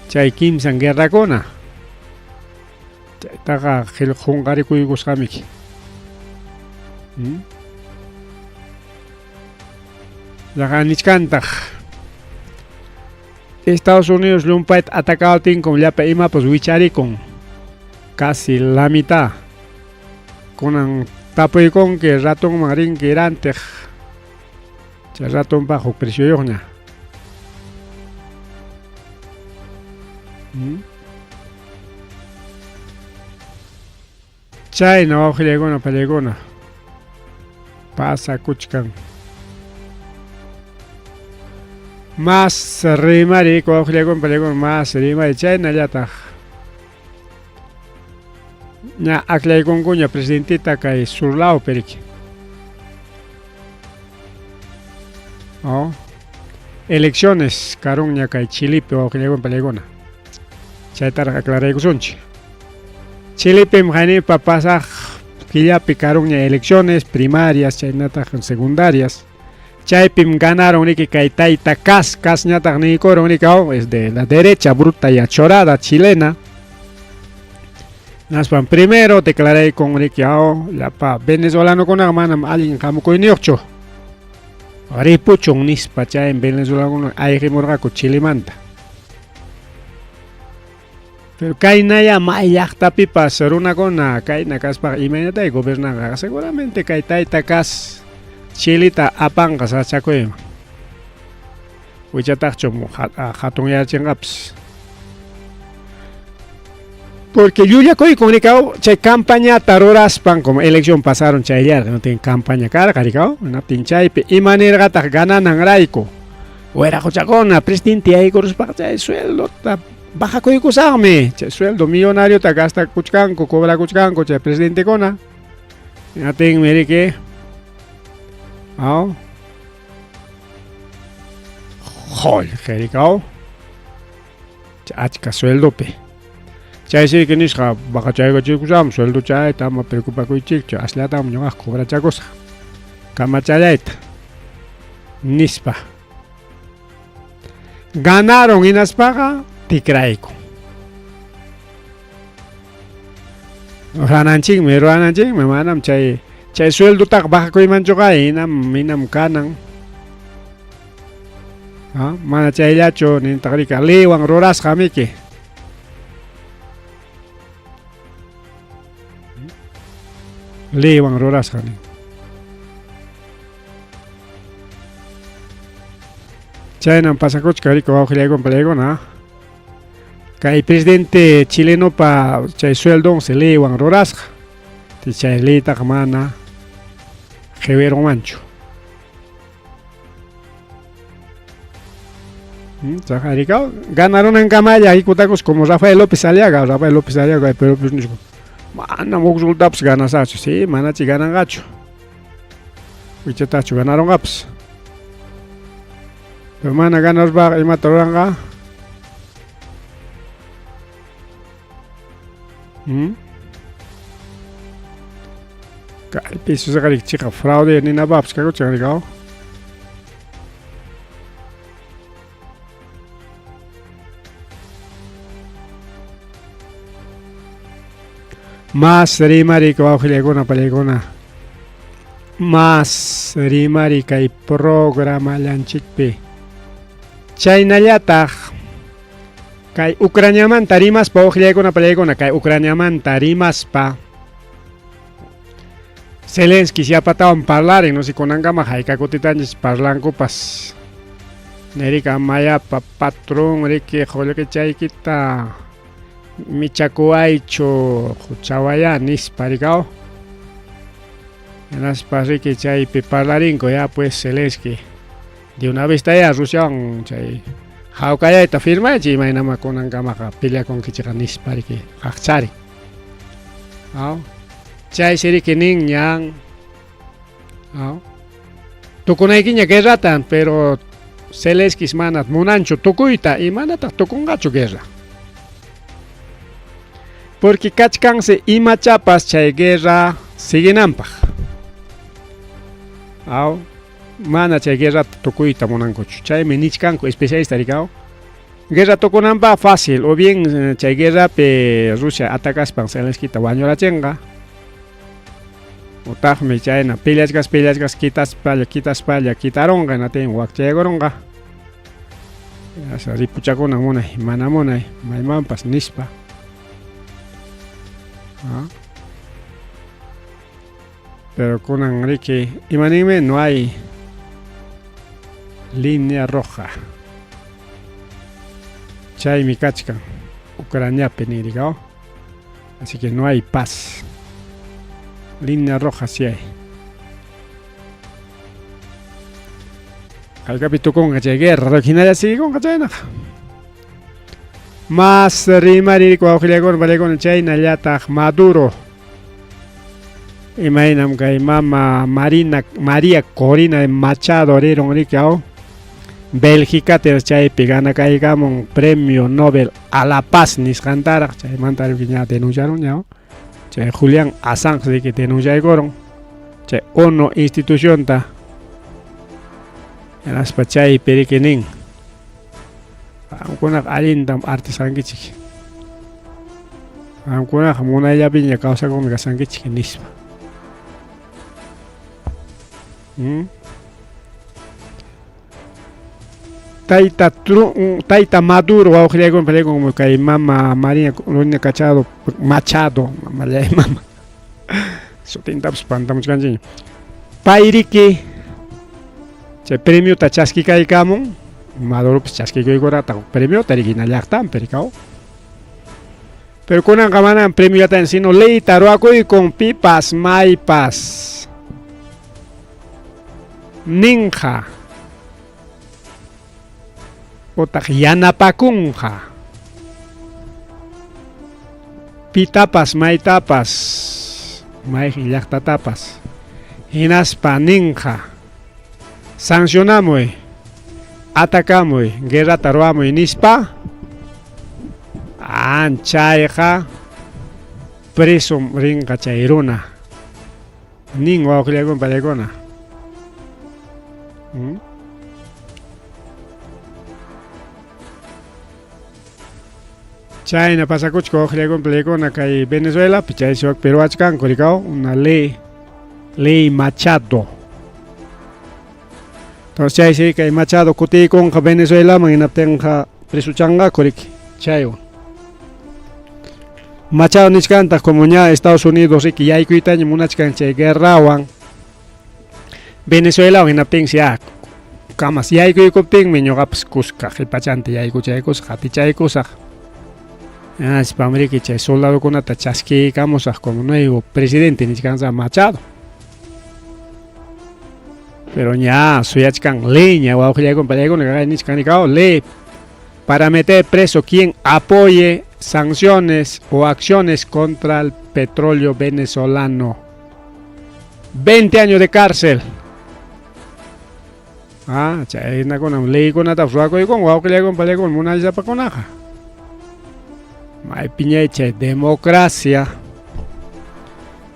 chay kimsan guerrakuna. Chaytaqa qunqarikuykusqamiki. Yaqa nichkantaq Estados Unidos llumpayta atacawtinkum llapa imapas wicharikun casi la mitad. Kunan tapuykunki ratunman rinki rantiq chay ratunpaq huk precioyuqña. Chayna wawqillaykuna pallaykuna pasakuchkan. Mas rimari wawqillaykuna pallaykuna mas rimari chaynallataq ña aklaykunkuña presidentita kay sur lawpi riki. Oh. Elecciones karunña kay Chilipi wawqillaykuna pallaykuna. Chaytaraq aclaraykusunchik. Chilipim hayninpa pasaq killapi karunña elecciones primarias chaynataq secundarias. Chaypim ganaron riki kay tayta Kast, Kastñataq niykurun riki es de la derecha bruta y achorada chilena. Hinaspan primero declaraykun riki llapa venezolanokunaqa manam allin hamukuyniyuqchu. Ripuchun nispa chay venezolanokunaka ayqimurqaku Chilemanta. Pero kaynaya may llaqtapipas runakuna kayna kaspaqa imaynatay gobernanqa seguramente kay tayta Kast Chilita apanqa sasachakuyman. Wichataqchu hatunyachinqapas. Porque llullakuykun rikaw chay campañata ruraspan como elección pasaron chayllarqa no tienen campaña karqa rikaw hinaptin chaypi imanirqataq ganananrayku wiraquchakuna presidente yaykuruspaqa chay sueldota bajakuykusaqmi chay sueldo millonariota gastakuchkanku cobrakuchkanku chay presidentekuna hinaptinmi riki aw qullqi rikaw achka sueldopi. Chaysi nisqa baqachaykachikusam sueldochayta ama preocupakuychikchu asllatam ñuqaq cobrachakusaq kamachallayta nispa. Ganaron hinaspaqa tikraykun. Rurananchikmi, rurananchikmi, manam chay chay sueldotaqa bajakuymanchuqa hinam hinam kanan. Ah, mana chayllachu nintaq rika leywan rurasqa miki. Leywan rurasqa nin. Chaynam pasakuchkan riku wawqillaykuna palaykuna. Kay presidente chilenopa chay sueldonsi leywan rurasqa. Chay leytaqa mana qiwirunmanchu. Ganarunankamalla hikutakus como Rafael López Aliaga, Rafael López Aliaga, pero pues nisqa, manam huk rultapas ganasaqchu, sí, manachi gananqachu. Wichatachu ganarunqapas. Pero mana ganaruspaqa imata ruranqa? ¿Mm? Kaypi sucederqa chiqa fraude ninapaqpas kakuchkan rikaw. Mas rimari wawqillaykuna pallaykuna. Mas rimari kay programallanchikpi. Chaynallataq kay Ucraniamanta rimaspa wawqillaykuna pallaykuna kay Ucraniamanta rimaspa Zelensky yapatawan parlarin, no sé kunankama hayka kutitanchis parlankupas. Nerika mayapa patrón riki qullqichaykita michakuwaychu quchawaya nispa rikaw. Hinaspa riki chaypi parlarinku ya pues Zelensky de una vez ya Rusiawan chay hawkayayta firmaychi imaynama kunankamaqa peleakunkichikqa nispa riki qaqcharin. Aw. Chaysi riki nin ñan. Aw. Tukunaykiña guerrata, pero Zelensky mana munanchu tukuyta y manataq tukunqachu guerra. Porque kachkansi imachapas chay guerra siguinanpaq. Aw. Mana chay guerrata tukuyta munankuchu. Chaymi nichkanku especialista rikaw. Guerra tukunanpaq fácil, o bien chay guerrapi Rusia atacaspan Zelenskita wañurachinqa. Utaqmi chayna peleachkas peleachkas kitaspalla kitaspalla kitarunqa hinatin wakchaykurunqa. Ripuchakuna munay, mana munay, maymanpas nispa. ¿Ah? Pero kunan riki, imaninmi no hay línea roja. Chaymi kachkan Ucraniapi nirikaw. Así que no hay paz. Línea roja sí hay. Haykapi tukunqa chay guerra, hinalla siguikunqa chaynaqa. Mas rimarirku wawqillaykuna palaykuna chaynallataq Maduro. Imaynam kay mama Marina María Corina de Machado rirun riki aw. Bélgica chaypi ganakaykamun Premio Nobel a la Paz nisqantaraq chaymanta riki ña denunciaron ña chay Julián Assange riki denunciaykurun chay ONU institucionta hinaspa chaypi riki nin qamkunaqa allintam artesankichik qamkunaqa munayllapiña kawsakuqmi kasqankichik nispa. Tayta Tayta Maduro wawqillaykuna palaykun kay mama María Corina Cachado Machado mamallay mama sutintapas pantamuchkanchikña. Payriki chay premiota chaskikaykamun Maduropas chaskikuykurataq premiota riki hina llaqtanpi rikaw. Pero kunanqa manam premiollata sino leyta ruwakuykun pipas maypas ninqa utaq yanapakunqa pitapas maytapas mayqin llaqtatapas hinaspa ninqa sancionamuy atacamuy guerrata ruwamuy nispa. Anchayqa presom rinqa chay runa. Nin wawqillaykuna pallaykuna. Chayna pasakuchka wawqillaykuna pallaykuna kay Venezuelapi chay siwak peruachkanku rikaw una ley ley Machado. Entonces chaysi kay Machado kutiykunqa Venezuelaman hinaptinqa presuchanqaku riki chaywan. Machado nichkantaq como ña Estados Unidos riki yaykuytaña munachkan chay guerrawan Venezuelawan hinaptinsi ya kamas yaykuykuptinmi ñuqapas kuska qhipachanta yaykuchaykusaq qatichaykusaq. Aspam riki chay soldadokunata chaskiykamusaq como nuevo presidente nichkansa Machado. Pero ña suyachkan leña wawqillaykuna pallaykuna kay nichkan rikaw ley para meter preso quien apoye sanciones o acciones contra el petróleo venezolano. 20 años de cárcel. Ah, chaynakunam leykunatapas ruwakuykun wawqillaykuna pallaykuna munayllapakunaqa. Maypiñay chay democracia,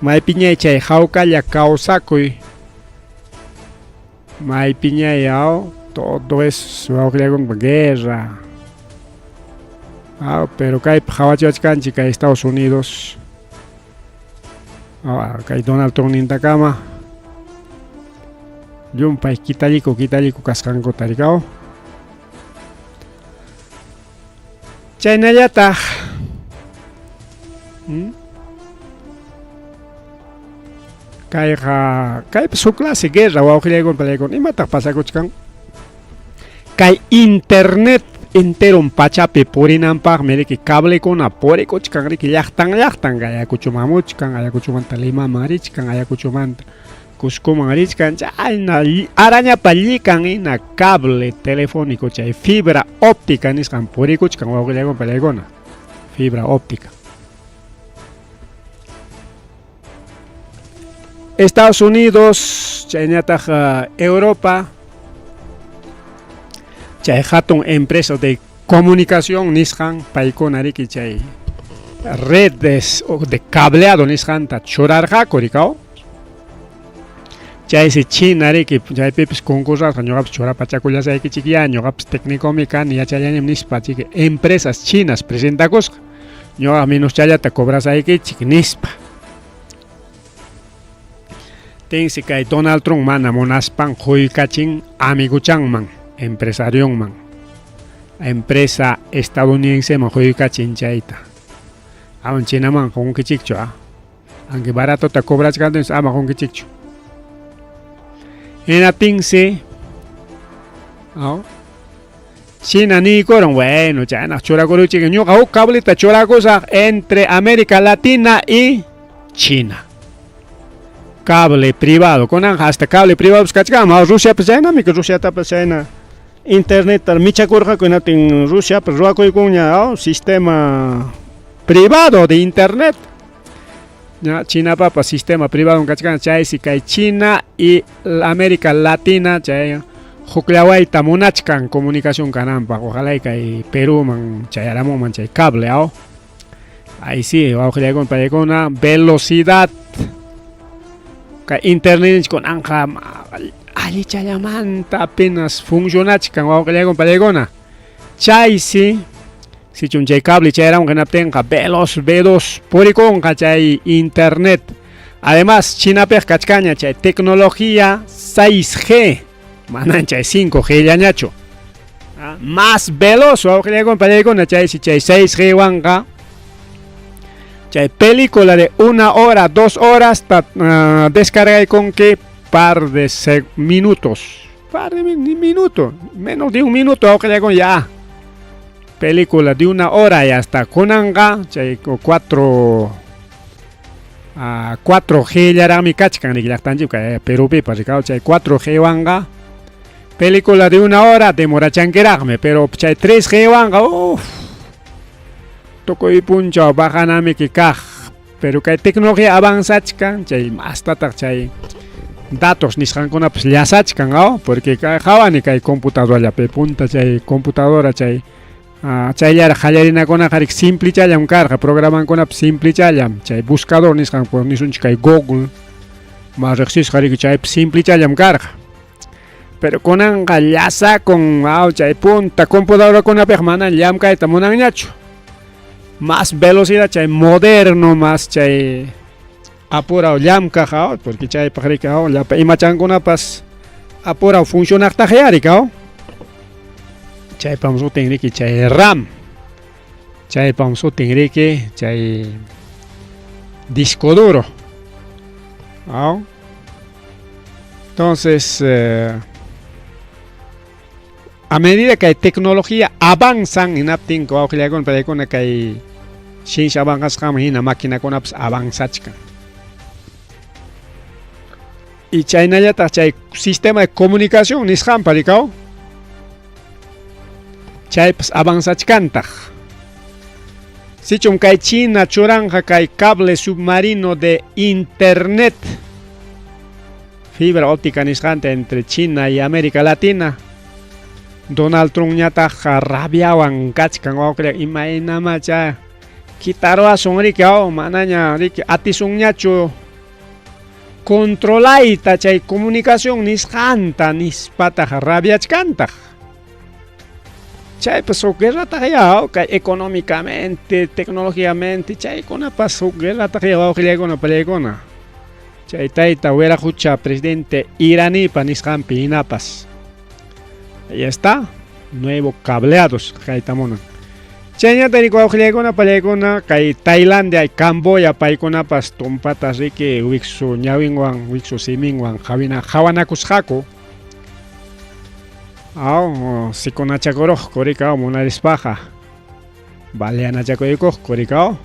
maypiñay chay hawkalla kawsakuy, maypiñay aw todo es wawqillaykuna guerra. Ah, pero kaypi qawachiwachkanchik kay Estados Unidos. Ah, kay Donald Trump nintakama llumpay kitalliku kitalliku kasqankuta rikaw. Chaynallataq kayqa kaypas huk clase guerra wawqillaykuna pallaykuna imataq pasakuchkan? Kay internet enteron pachapi purinanpaqmi riki cablekuna purikuchkan riki llaqtan llaqtan kay Ayacuchoman hamuchkan, Ayacuchomanta Limaman richkan, Ayacuchomanta Cuscoman richkan, chayna arañapa llikan hina cable telefónico chay fibra óptica nisqan purikuchkan wawqillaykuna pallaykuna, fibra óptica. Estados Unidos, chaynataq Europa, chay hatun empresa de comunicación nisqan paykuna riki chay redes de cableado nisqanta churarqaku rikaw. Chaysi China riki chaypipis concursarqa ñuqapas churapachakullasaykichikyá ñuqapas técnicomi kani yachallanim nispa chiki empresas chinas presentakusqa ñuqa menos challata cobrasaykichik nispa. Tinsi kay Donald Trump mana munaspan quykachin amiguchanman, empresarionman, empresa estadounidenseman quykachin chayta. Aman Chinaman qunkichikchu, ah. Aunque baratota cobrachkantinchik ama qunkichikchu. Hinaptinsi China niykurun, bueno, chaynaq churakuruchik ñuqa huk cableta churakusaq entre América Latina y China. Cable privado, kunanqa hasta cable privado kachkan, Rusiapas chaynami, Rusiatapas chayna internetta michakurqaku hinaptin Rusiapas ruwakuykunña sistema privado de internet. Ya, Chinapapa sistema privado kachkan, chaysi kay China y América Latina chay hukllawayta munachkan comunicación kananpaq, ojalá kay Perúman chayaramunman chay cable, aw. Ahí sí, wawqillaykuna pallaykuna velocidad kay internet kunanqa allichallamanta apenas funcionachkan wawqillaykuna pallaykuna. Chaysi sichum chay cable chayaramun hinaptinqa veloz V2 purikunqa chay internet. Además Chinapiq kachkanña chay tecnología 6G, manan chay 5G llañachu. Más veloz wawqillaykuna pallaykuna chaysi chay 6G wanqa chay película de 1 hora, 2 horas descargaykunki par de minutos, par de minuto, menos de un minuto wawqillaykuna ya. Película de 1 hora y hasta kunanqa chay 4G llaraqmi kachkan riki llaqtanchik kay Perúpipas rikaw chay 4G wanqa película de 1 hora demorachanquiraqmi, pero chay 3G wanqa uff, tukuy punchaw bajanamiki kaq, pero kay tecnología avanzachkan chay mastataq chay datos nisqankunapas llasachkan, aw, porque kay qhawani kay computadorallapi punta chay computadora chay Chayllaraq qallarinakunaqa riki simplichallam karqa, programankunapas simplichallam, chay buscador nisqan nisunchik kay Google ma riqsisqa riki chaypas simplichallam karqa. Pero kunanqa llasakun, aw chay punta computadorakunapiqa mana llamkayta munanñachu. Más velocidad chay moderno, más chay apuraw llamkaq, aw, porque chaypaq riki aw llapa imachankunapas apuraw funcionaqtaqyá riki aw. Chaypam sutin riki chay RAM. Chaypam sutin riki chay disco duro. Aw. Entonces, a medida que tecnología avanzan hinaptin wawqillaykuna paykuna kay ciencia avanzasqanman hina maquinakunapas avanzachkan. Y chaynallataq chay sistema de comunicación nisqanpa rikaw chaypas avanzachkantaq. Sichum kay China churanqa kay cable submarino de internet fibra óptica nisqanta entre China y América Latina, Donald Trump ñataq rabiawan kachkan wawqilla imaynamá chay kitaruwasun riki aw manaña riki atisunñachu controlayta chay comunicación nisqanta nispataq rabiachkantaq. Chaypas huk guerrataq ya kay económicamente, tecnológicamente chaykunapas huk guerrataq ya wawqillaykuna pallaykuna. Chay tayta Wiraqucha presidente iranipa nisqanpi hinapas. Ahí está, nuevo cableados kayta munan. Chayñata riki wawqillaykuna pallaykuna kay Tailandia y Camboya paykunapas tumpatas riki wiksu ñawinwan wiksu siminwan qawina qawanakusqaku. Aw sikunachakuruqku riki aw munarispaqa baleanachakuykuqku riki aw.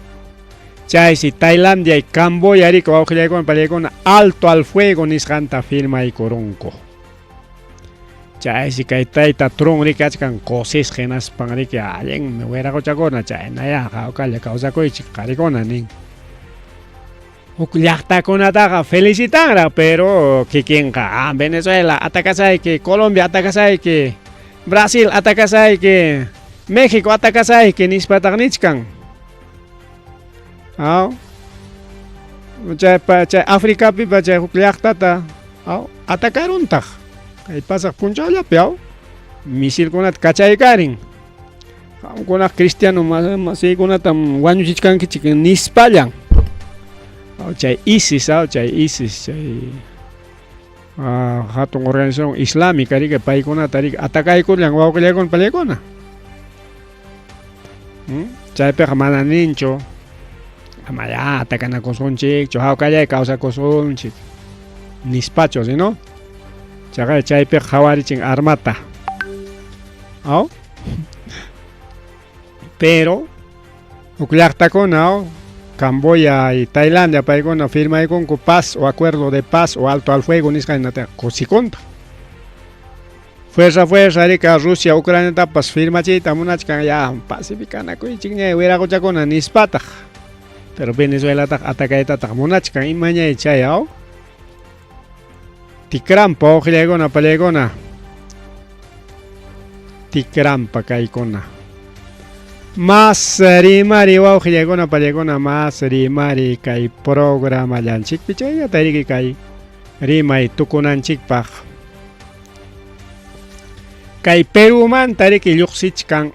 Chaysi Tailandia y Camboya riki wawqillaykuna pallaykuna alto al fuego nisqanta firmaykurunku. Chaysi kay tayta Trump riki achkan kusisqa hinaspan riki allinmi wiraquchakuna chaynayá hawkalla kawsakuychik qarikuna nin. Huk llaqtakunataqa felicitanraq pero kikinqa ah Venezuela atacasayki, Colombia atacasayki, Brasil atacasayki, México atacasayki nispataq nichkan. Aw. Chaypa chay Africapipa chay huk llaqtata aw atacaruntaq. Kay pasaq punchawllapi aw misilkunata kachaykarin. Qamkunaq cristiano masiykunatam wañuchichkankichik nispallan. Aw chay ISIS aw chay ISIS chay hatun organización islámica riki paykunata riki atacaykullan wawqillaykuna pallaykuna. Chaypiqa mana ninchu amayá atakanakusunchikchu hawkallay kawsakusunchik nispachu sino chaqay chaypiqa qhawarichin armata. Aw? Pero huk llaqtakuna aw Camboya y Tailandia paykuna firmaykunku paz o acuerdo de paz o alto al fuego nisqa hinataqa kusikunta. Fuerza fuerza rika Rusia Ucraniatapas firmachiyta munachkan ya pacificanakuychikñay wiraquchakuna nispataq. Pero Venezuelataq atacaytataq munachkan imañay chay aw. Tikrampa wawqillaykuna pallaykuna. Tikrampa kaykuna. Mas rimari wawqillaykuna pallaykuna mas rimari kay programallanchikpi chaynata riki kay rimay tukunanchikpaq. Kay Perumanta riki lluqsichkan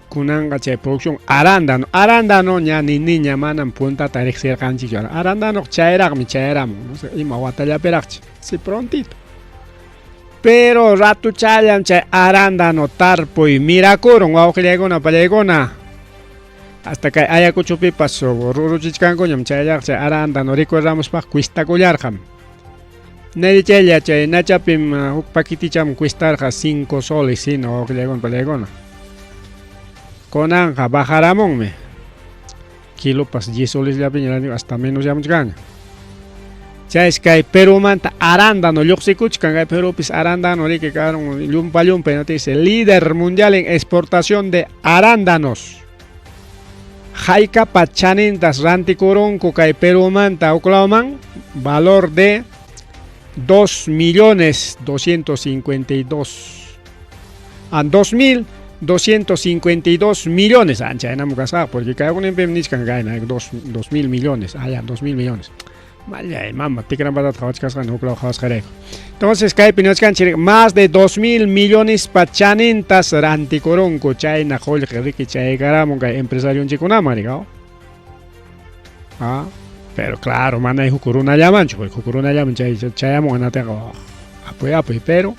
kunanqa chay producción arándano. Arándano ña ni niña manam puntata riqsirqanchikchu. Arándano chayraqmi chayramun, no sé, ima watallapiraqchi, si prontito. Pero ratuchallam chay arándano tarpuy mirakurun wawqillaykuna pallaykuna. Hasta kay Ayacuchopipas ruruchichkankuñam chayllaraq chay arándano recuerdamuspaq cuestakullarqam. Nerichaylla chay nachapim huk paqueticham cuestarqa 5 soles sino wawqillaykuna pallaykuna. Kunanqa bajaramunmi. Kilopas 10 solesllapiña hasta menos yamuchkanña. Chaysi kay Perumanta arándano lluqsikuchkan, kay Perupis arándano riki karun llumpa llumpa no dice líder mundial en exportación de arándanos. Haykapa chanintas rantikurunku kay Perumanta huklawman valor de 2 millones 252 a 2.252 252 millones ancha haynam kasqa porque kay nichkan kayna 2 mil millones ah ya 2 mil millones. Mallay mama tikranpatata qhawachkasqani huk law qhawasqarayku. Entonces kaypi niwachkanchik más de 2 mil millones pa chanintas rantikurunku chayna qullqi riki chaykaramun kay empresarionchikkunaman rikaw. Ah, pero claro, mana huk runallamanchu, porque huk runallaman chay chayamun anatinqa apuy apuy, pero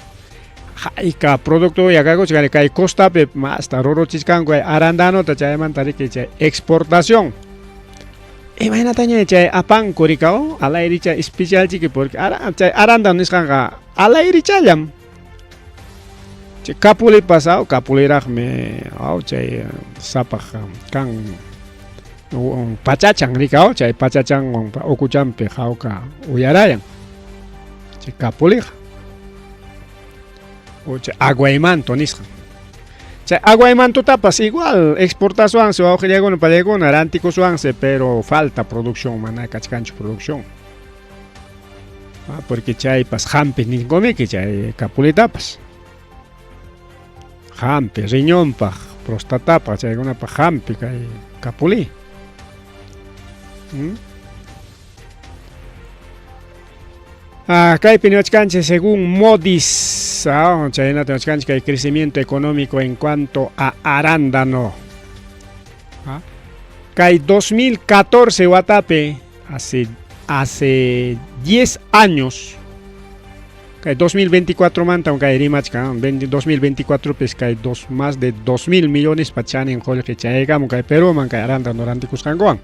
hayka producto yakakuchkan kay costapi masta ruruchichkanku kay arandanota chaymanta riki chay exportación. Imaynataña chay apanku rikaw alayricha especial chiki porque chay arándano nisqanqa alayrichallam. Chay kapulipas aw kapuliraqmi aw chay sapaq kan pachachan rikaw chay pachachanwan ukuchanpi hawka uyarayan chay kapuliqa o chay aguaymanto nisqan. Chay aguaymantotapas igual exportaswansi wawqillaykuna pallaykuna rantikuswansi pero falta producción mana kachkanchu producción. Ah, porque chaypas hampi ninkumiki chay kapulitapas. Hampi riñonpaq, prostatapaq chaykunapaq hampi kay kapuli. Ah, kaypi niwachkanchik según Moody's, chaynata niwachkanchik kay crecimiento económico en cuanto a arándano. Ah, kay 2014 watapi hace 10 años kay 2024 manta kay rimachkan 2024 pis kay más de 2 mil millones pa chanin qullqi chayaykamun kay Peruman kay arándano rantikusqankuwan.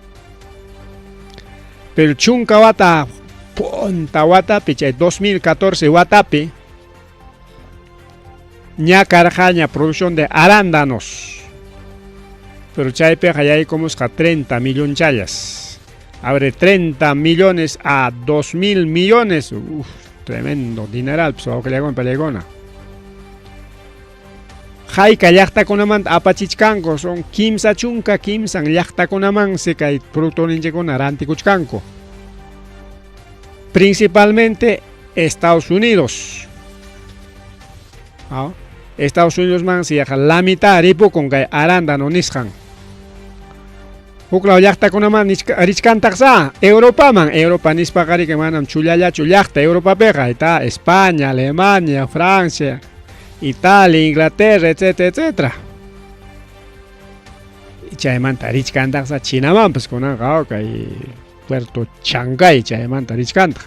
Pero chunka wata punta watapi chay 2014 watapi ña karqaña producción de arándanos. Pero chaypiqa yaykumusqa 30 millonchallas. Abre 30 millones a 2 mil millones. Uf, tremendo dineral, pues, wawqillaykuna pallaykuna. Hayka llaqtakunamanta apachichkanku son 33 llaqtakunamansi kay productorninchikkuna rantikuchkanku. Principalmente Estados Unidos. Ah, Estados Unidos mansi yaqa la mitad ripukun kay arándano nisqan. Huk law llaqtakunaman richkantaqsa Europaman, Europa nispaqa riki manam chullallachu llaqta Europapiqa, está España, Alemania, Francia, Italia, Inglaterra, etcétera, etcétera. Chaymanta richkantaqsa Chinamanpas kunanqa kay puerto Chancay chaymanta richkantaq.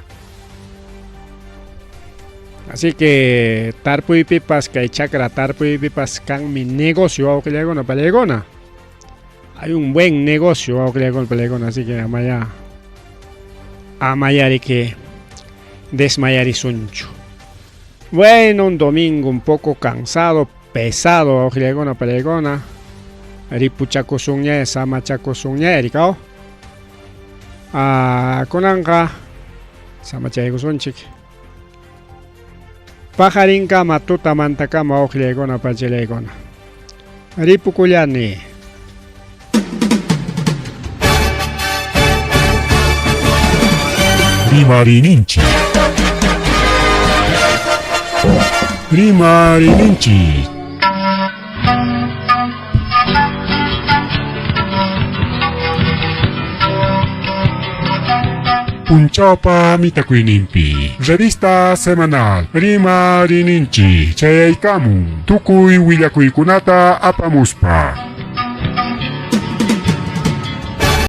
Así que tarpuypipas kay chakra tarpuypipas kanmi negocio wawqillaykuna pallaykuna. Hay un buen negocio wawqillaykuna pallaykuna, así que amaya riki desmayarisunchu. Bueno, un domingo un poco cansado, pesado wawqillaykuna pallaykuna. Ripuchakusunña, samachakusunña rikaw. Ah, kunanqa samachaykusunchik. Paqarinkama tutamantakama wawqillaykuna pachillaykuna. Ripukullani. Rimarininchik. Rimarininchik. Punchawpa mitakuyninpi. Revista semanal Rimarininchik chayaykamun tukuy willakuykunata apamuspa.